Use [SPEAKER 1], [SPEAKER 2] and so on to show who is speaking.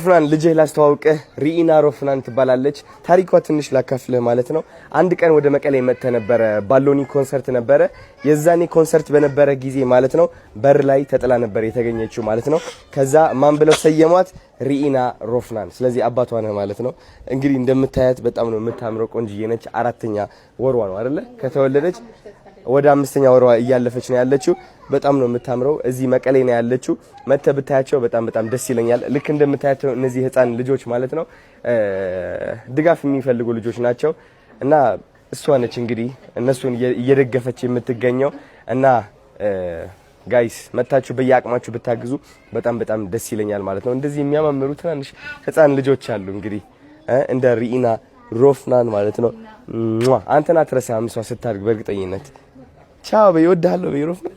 [SPEAKER 1] ሮፍናን፣ ልጅህ ላስተዋውቅህ፣ ሪኢና ሮፍናን ትባላለች። ታሪኳ ትንሽ ላካፍልህ ማለት ነው። አንድ ቀን ወደ መቀሌ መጥተህ ነበረ። ባሎኒ ኮንሰርት ነበረ። የዛኔ ኮንሰርት በነበረ ጊዜ ማለት ነው በር ላይ ተጥላ ነበር የተገኘችው ማለት ነው። ከዛ ማን ብለው ሰየሟት? ሪኢና ሮፍናን። ስለዚህ አባቷ ነህ ማለት ነው። እንግዲህ እንደምታያት በጣም ነው የምታምረው፣ ቆንጅዬ ነች። አራተኛ ወሯ ነው አይደለ? ከተወለደች ወደ አምስተኛ ወሯ እያለፈች ነው ያለችው። በጣም ነው የምታምረው። እዚህ መቀሌ ነው ያለችው። መተህ ብታያቸው በጣም በጣም ደስ ይለኛል። ልክ እንደምታያቸው እነዚህ ህፃን ልጆች ማለት ነው ድጋፍ የሚፈልጉ ልጆች ናቸው እና እሷ ነች እንግዲህ እነሱን እየደገፈች የምትገኘው። እና guys፣ መታችሁ በየአቅማችሁ ብታግዙ በጣም በጣም ደስ ይለኛል ማለት ነው። እንደዚህ የሚያማምሩ ትናንሽ ህፃን ልጆች አሉ እንግዲህ እንደ ሪኢና ሮፍናን ማለት ነው። አንተን አትረሳህም እሷ ስታድግ በእርግጠኝነት። ቻው በይ፣ እወድሃለሁ በይ ሮፍናን።